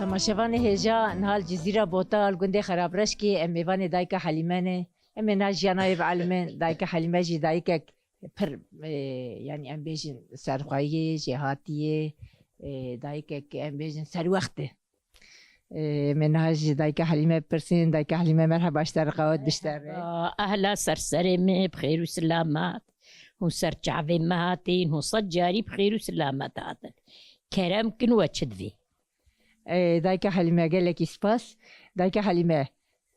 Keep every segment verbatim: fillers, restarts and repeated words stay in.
Temaşevanê hêja, niha li Cizîra Bota li gundê Xerabreşkê em mêvanê dayika Helîme ne. Em ê niha jiyana wê bielimin. Dayika Helîme jî dayikek pir, e, yanî em bêjin serxweyî, jêhatî ye, e, dayikek em bêjin serwext e. E, em ê niha ji dayika Helîme bipirsîn. Dayika Helîme, merheba, ji te re qewet bişte re. Merheba, ehla ser serê me, bi xêr û silamet. Hûn ser çavê me hatîn, hûn sed carî bi xêr û silamet hatin. Kerem kin, we çi divê? Ê, dayika Helîme, gelekî spas. Dayika Helîme,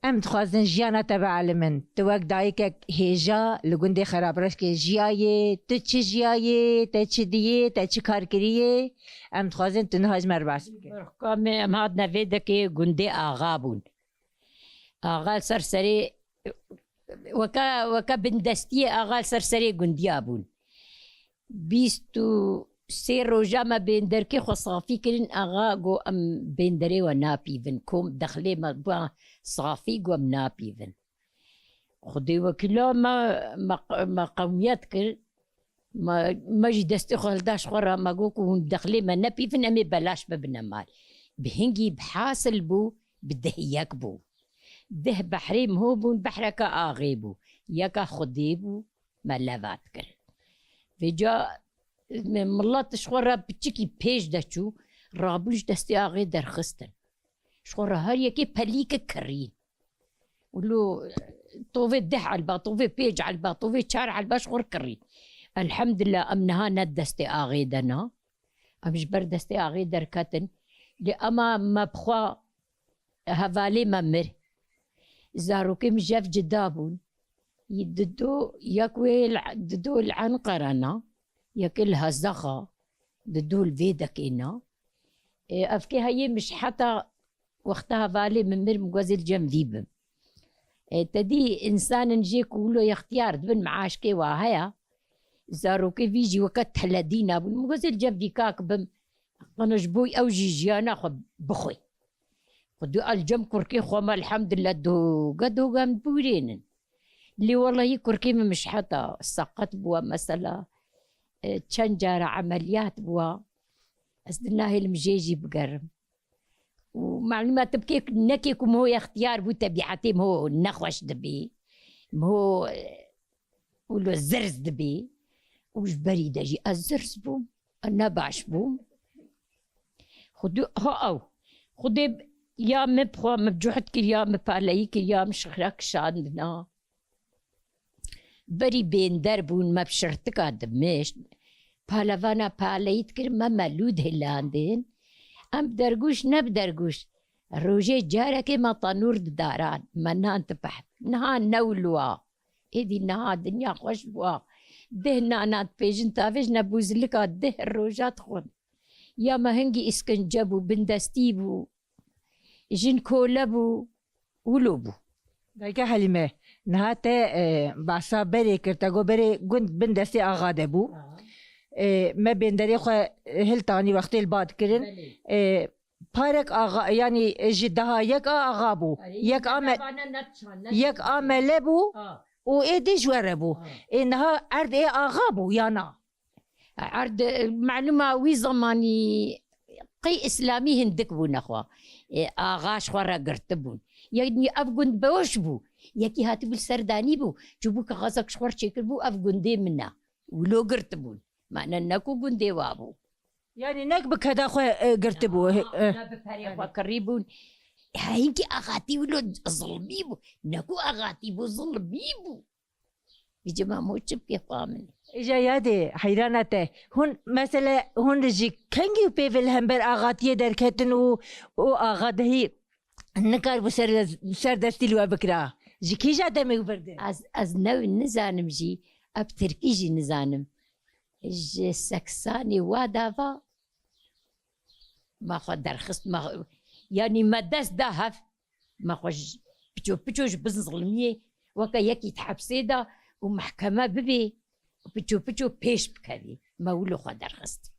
em dixwazin jiyana te bielimin. Tu wek dayikek hêja li gundê Xerabreşkê jiyayê, tu çi jiyayê, te çi diyê, te çi kar kiriyê? Em dixwazin tu niha ji me re behs bike. Berxka me, em hatine vê dekê gundê axa bûn. Axa li ser serê, weke, weke bindestiyê axa li ser serê gundiya bûn. Bîst û sê roja me bênderkê xwe safî kirin, axa got, em bênderê we napîvin. Kom dexlê me bû safî, got, em napîvin. Xwedê wekîla me, me, me qewmiyet kir. Me, me jî destê xwe hilda ji xwe re, me got ku hûn dexlê me nepîvin, em ê belaş bibine mal. Bi hingî bi hasil bû, bi deh yek bû. Deh behrê miho bûn, behreke axê bû. Yeka Xwedê bû, me leva dikirin. Vêca me milet ji xwe re piçikî pêş de çû, rabûn ji destê axê derxistin. Ji xwe re her yekê pelîkek kirîn. Wilo tovê deh elba, tovê pênc elba, tovê çar elba ji xwe re kirîn. Elhemdulillah, em niha ne destê axê de ne. Em ji ber destê axê derketin. Lê ema me bi xwe hevalê me mir. Zarokê min jev cida bûn. Yî dido, yek wê li, dido li Enqere ne, yekê li Hezexa, dido li vê dekê ne. Ê, evkê heyê min ji heta wexta hevalê min mir, min got ez ê li cem vî bim. Ê, te dî însanin jê ku wilo yextiyar dibin, meaşkê wa heye, zarokê vî jî weke teledîna bûn. Min got ez ê li cem vî kak bim, qene ji bo ew jî jiyana xwe bixwe. Xwedê a li cem kurkê xwe me, elhemdulillah, doga doga em dibûrênin. Lê welehî kurkê min mij heta seqet bûwa, mesela, e, çend cara emeliyat bûwa. Ez di nahêlim jê jî bigerim. Û malûm e, tibkê nekê ku miho yextiyar bû, tebîetê miho nexweş dibî. Miho, e, wilo zirz dibî. Û ji berî de jî ez zirz bûm. Ez ne baş bûm. Xwedê, ha ew. Xwedê ya min bi xwe, min cuhd kiriya, min paleyî kiriya, min şixra kişandina. Berî bênder bûn, me bi şirtika dimişt. Palevana paleyî dikirin, me melûd hilandin. Em bi dergûş, ne bi dergûş. Rojê carekê me tenûr didaran, me nan dipehd. Niha ne wilo a. Êdî niha dinya xweş bûa. Deh nana dipêjin tavê ji nebûzilika deh roja dixwin. Ya me hingî îskince bû, bindestî bû. Jin kole bû, wilo bû. Dayika Helîme, niha te, e, behsa berê kir, te got berê gund bin destê axa de bû. Aha. E, me bênderê xwe hiltanî wextê li ba dikirin. Belê. E, parek axa, yanî ji daha yek a axa bû. Erê, yek a me-, yek a mele bû. Ha. Û ê dê ji we re bû. Ha. Ê niha erd ê axa bû, ya na? Erd, e, malûma wî zemanî qey îslamî hindik bû nexwe. E, axa ji xwe re girtibûn. Yanî ev gund beweş bû. Yekî hatibû li ser danî bû. Çûbû kaxezek ji xwe re çêkiribû, ev gundê min e. Wilo girtibûn. Mane ne ku gundê wa bû. Yanî nek bi keda xwe, e, girtibû. Aa, e, ne bi perê xwe kirîbûn. Hinkî axatî wilo zilmî bû. Ne ku axatî bû, zilmî bû. Vî cima mo çi bike xwe min. Îja yadê heyrana te. Hûn, mesele, hûn ji kengî pê ve li hember axatiyê derketin û, û axadehî nikaribû ser, ser destî li we bikira? Ji kîja demê û vir de? Ez, ez ne nizanim jî, ev tirkî jî nizanim. Ji seksanê wa dava ma xwe derxist, ma, yanî me dest da hev, me xwe ji piço piço ji bin zilmiyê, weke yekî di hepsê de û mehkeme bibê û piço piço pêş bikevî. Me wilo xwe derxist.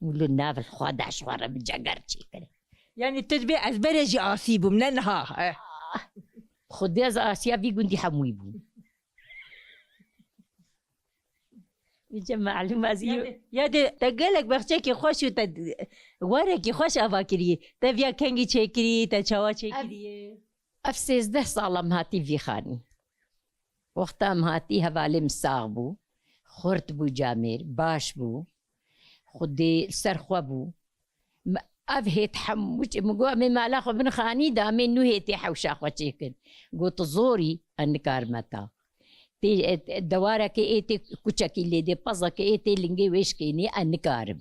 Wilo nav li xwe de ji xwe re bi ceger çêkir. Yanî tu dibê ez berê jî asî bûm, ne niha, eh. Xwedê ez asiya vî gundî hemûyî bûm. Nice malûm ez îro. Yadê, yadê te gelek bexçekî xweş û te warekî xweş ava kirî. Te viya kengî çêkirî, te çawa çêkiriye? Ev sêzdeh sal em hatî vî xanî. Wexta em hatî hevalê min sax bû. Xurt bû camêr, baş bû. Xwedê li ser xwe bû. M-, ev hêt hemû çi, min got, "Em ê mala xwe bin xanî de, em ê nû hêtê hewşa xwe çêkin." Got, "Tu zorî, ez nikarime ta." Tê, e, dewarekê ê tê kuçekî lê dê, pezekê ê tê lingê wê şikênê, ez nikarim.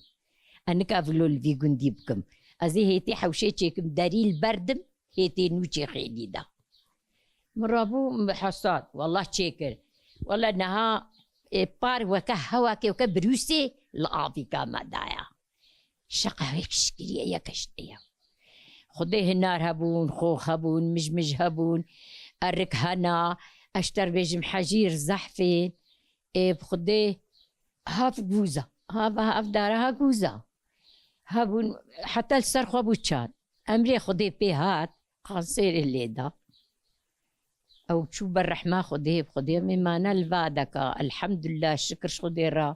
Ez nikarim vilo li vî gundî bikim. Ez ê hêtê hewşê çêkim, derî li ber dim, hêtê nû çê xênî de. Min rabû, min hesat, wallah çêkir. Wallah niha, e, par weke hewakê weke birûsê li avîka me daya. Şeqewek şikiriye yek hiştiye. Xwedê hinar hebûn, xox hebûn, mij mij hebûn, erik hena, ez ji te re bêjim hejîr, zehfên, ê bi Xwedê hav gûza, hav, hav dara ha gûza. Hebûn, heta li ser xwe bû çand. Emrê Xwedê pê hat, kansêrê lê da. Ew çû ber rehma Xwedê, Xwedê em ê mane li va deka. Elhamdulillah, şikir ji Xwedê re.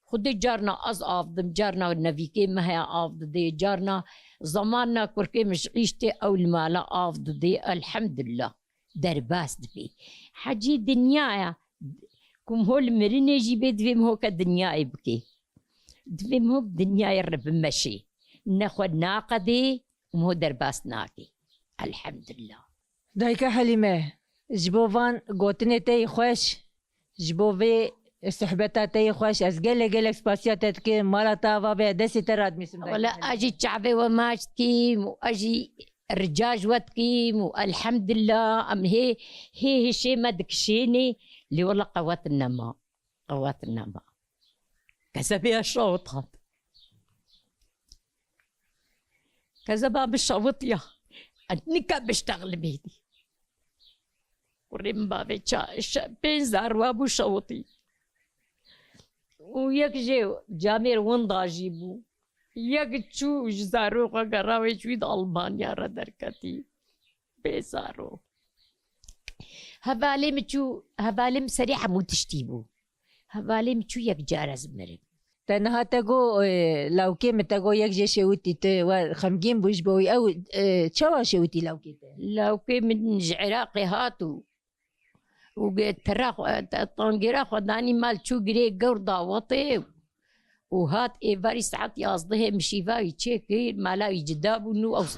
Xwedê carna ez av dim, carna nevîkê me heye av didê, carna zemanna kurkê min ji îştê ew li mala av didê. Elhamdulillah, derbas dibê. Hecî dinyaya ku min ho li mirinê jî bê, divê min ho ke dinyayê bikê. Divê min ho bi dinyayê re bimeşê. Ne xwe naqedê û min ho derbas nakê. Elhamdulillah. Dayika Helîme, ji bo van gotinê te yî xweş, ji bo vê sohbeta te yî xweş, ez gelek gelek spasiya te dikim. Mala te ava be, destê te radimîsim, dayika Wele Helîme. A jî çavê we maç dikîm û a jî rica ji we dikîm û elhemdillah, em hê, hê hişê me dikişênê, lê wele qewet nema, qewet nema. Kezebê ya şawit hat. Kezeba min şawitiya. Ez nika biştexlim êdî. Kurê min bavê ça-, şe-, pênc zarwa bû şawitî. Û yek jê camêr winda jî bû. Yek çû ji zarok xwe gera wê çûyî di Almanya re derketî. Bê zaro. Hevalê min çû, hevalê min serê hemû tiştî bû. Hevalê min çû yek car ez mirim. Te niha te got, e, lawkê min te got yek jê şewitî, tu we xemgîn bû ji bo wî. Ew, e, çawa şewitî lawkê te? Lawkê min ji Iraqê hat û, û ge-, tira xwe, te-, tangêra xwe danî mal, çû girê gewr dawetê û hat êvarî saet yazdehê min şîva wî çêkir, mala wî cida bû, nû ew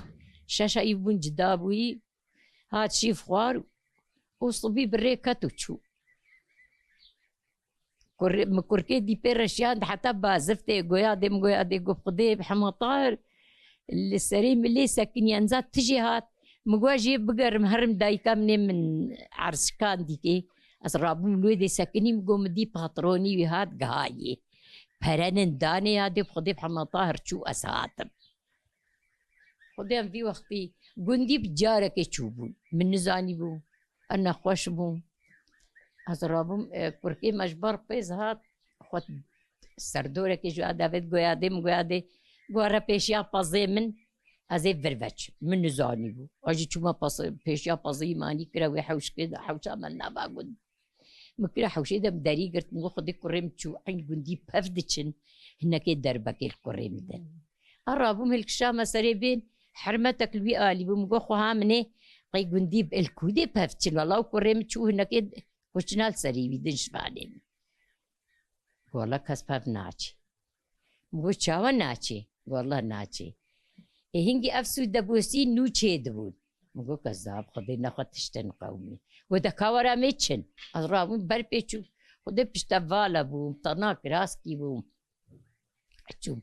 şeşa wî bûn cida bûyî. Hat şîv xwar û sibî bi rê ket û çû. Kurê-, min kurkê dî pê reşiyand heta baziftê, goya dê, min goya dê, got, "Xwedê bi Hema Tahir li serê min lê sekiniye, niza tijê hat." Min got, "Jê bigerim herim dayika min ê min erzkan dîkê." Ez rabûm li wê dê sekinî, min got, "Min dî patronî wî hat gihayê. Perenin danê ya dê, bi Xwedê bi Hema Tahir çû ez hatim." Xwedê em vî wextî gundî bi carekê çûbûn. Min nizanîbû. Ez nexweş bûm. Ez rabûm, e, kurkê me ji bar pêz hat. Xwe serdorekê ji adavêt goya dê, min goya dê. Go re pêşiya pezê min, ez ê vir veçim. Min nizanîbû. Ez jî çûme pez-, pêşiya pezê manî kire wê hewşkê de, hewşa me nava gund. Min kira hewşê de min derî girt, min got, "Xwedê kurê min çû, eyn gundî pev diçin, hinekê derbekê li kurê min din." A rabûm hilkişa me serê bên, hermetek li wî alî bû, min got, "Xweha min ê, qey gundî bi el kûdê pev çin, wela û kurê min çû hinekê kuçina li serê wî din şivanê min." Wela kes pev naçe. Min got, "Çawa naçê?" Wela naçê. Ê hingî ev sûdebosî nû çêdibûn. Min got, "Kezab, Xwedê nexwe tiştin qewmî." Got, "De ka were mê çin." Ez rabûm ber pê çûm. Xwedê pişte vala bûm, tena kiraskî bûm. Çûm.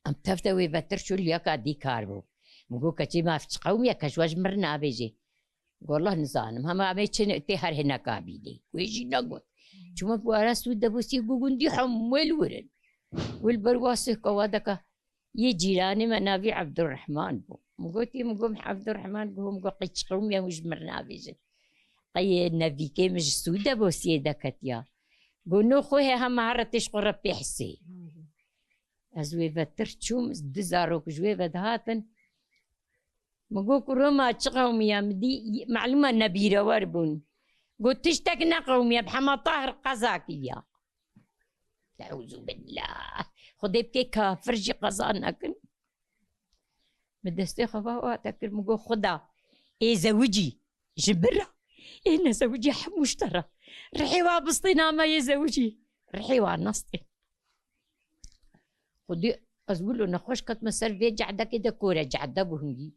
Em tev de wê vetir çû liyaka dî kar bû. Min got, "Keçê ma ev çi qewmî ye, ke ji we ji mir nabêjê." Got, "Wallah nizanim. Hema em ê çin tê her hineka bînê." Wê jî negot. Çûme ku ara sûd de bûsî, got, "Gundî hemû wê li wir in." Wê li ber wa sihka wa deka. Yê cîranê me navî Ebdurrehman bû. Min gotî, min got, "Ebdurrehman," got, min got, "Qey çi qewm ye, hûn ji mir nabêjin. Qey yê nevîkê min ji sûd de bosiyê deketiya." Got, "No xwe he hema here tê ji xwe re pê hisê." Ez wê vetir çûm, du zarok ji wê ve dihatin. Min got, "Kuro ma çi qewmiya?" Min dî, malûma nebîrewer bûn. Got, "Tiştek ne qewmiya, bi Hema Tahir qeza kiriya." Teûzûbillah. Xwedê bike kafir jî qeza nekin. Min destê xwe va hate kir, min got, Xuda, ê zewicî ji min re, ê nezewicî hemû ji te re. Rihê wa bistîna me yê zewicî. Rihê wa nestîn. Xwedê ez wilo nexweş ketime ser vê cehdekê de kore cehde bû hingî.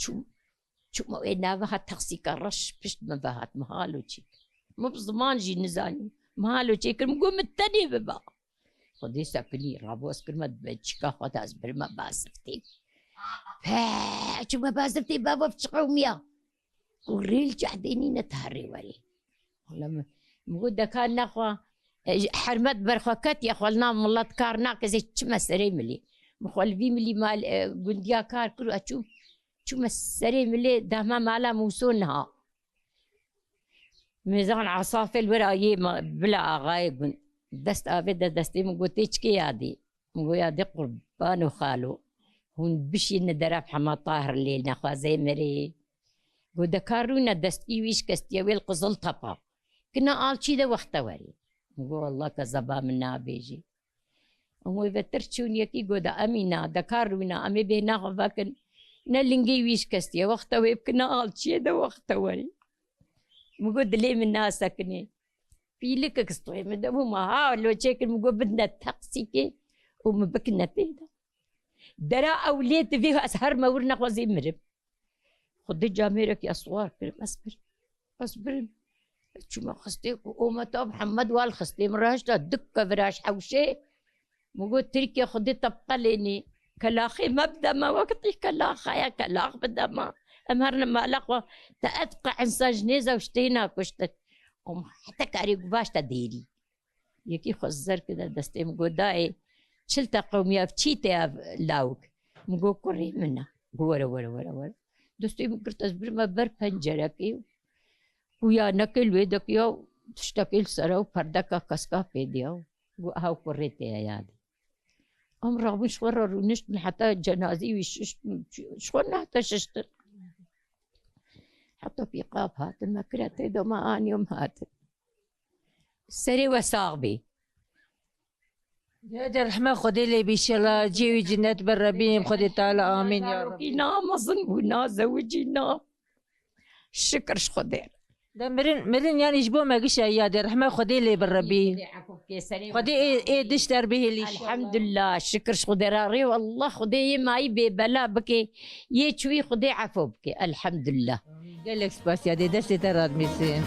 Çûm, çûme wê nava hat texsîka reş pişt min ve hat, min halo çêkir. Min bi ziman jî nizanî. Min halo çêkir, min got, min tenê biba. Xwedê sekinî, rabû ez kirime dibe çika xwe de ez birime baziftê. Pe, çûme baziftê bava çiqewmiya. Û rêl cehdê nîne te herê werê. Wala min, min got, dekar nexwe, e, hermet ber xwe ketiye, xwe li nav milet kar nake, ez ê çime serê milê. Min xwe li vî milî mal, e, gundiya kar kir û ez çûm, çûme serê milê, dahme mala Mûso niha. Mêzan Esafê li wir a yê me, bila axayê gund. Dest avê de destê min got, tê çikê yadê? Min got, yadê qurban û xalo. Hûn bişîne deref hema Tahir lê nexwazê mirê. Got, dekar rûne destî wî şikestiye wê li Qizil Tepa. Kina alçî de wexte werê. Min got, Allah kezeba min nabêjî. Em wê vetir çûn yekî got, de Emîna, dekar rûna, em ê bêhna xwe vekin. Ne lingê wî şikestiye, wexta wê bikine alçiyê de wexta werî. Min got, dilê min nasekinê. Pîlikek stoyê min de bû, ma ha lo çêkir, min got, bidine teqsîkê û min bikine pê de. Dera ew lê divê ez herme wir nexwazî mirim. Xwedê camêrekî ez siwar kirim, ez birim. Ez birim. Ez çûme xistê ku ometa Mihemed wal xistê min rahişta dik kevira ji hewşê. Min got, Tirkiye Xwedê te biqelênî. Kelaxê me bide me, wekitî kelaxa ye, kelax bide me. Em herine mala xwe, te etqe insan ji nêza û ji têna kuştin. Om hete karê guvaş te dêrî. Yekî xwe zer kide destê min, got, dayê, çil te qewmiya, çî te ya lawik? Min got, kurê min e. Got, were, were, were, were. Destê min girt, ez birime ber pencerekê û kuyanekê li wê dekiya û tiştekê li ser e û perdeka keska pê diya û got, aha kurê te ye yadê. Em rabûn ji xwe re rûniştin heta cenazî wî şişt, ji xwe nehate şiştin. Heta pîqap hatin, me kire tê de me aniyo me hatin. Serê we sax bî. Ya de rehme Xwedê lê bî, şela cê wî cinnet bi Rebî, Xwedê Teala, amîn ya Rebî. Na mezin bû, na zewicî, na. Şikir ji Xwedê. De mirin, mirin yani ji bo me gişa ya de rehme Xwedê lê bi Rebî. Xwedê ê, ê diş der bihêlî. Elhamdulillah, şikir ji Xwedê re. Rê Allah Xwedê yê mayî bê bela bike, yê çûyî Xwedê efo bike. Elhamdulillah. Gelek spas ya de destê te radmîsin.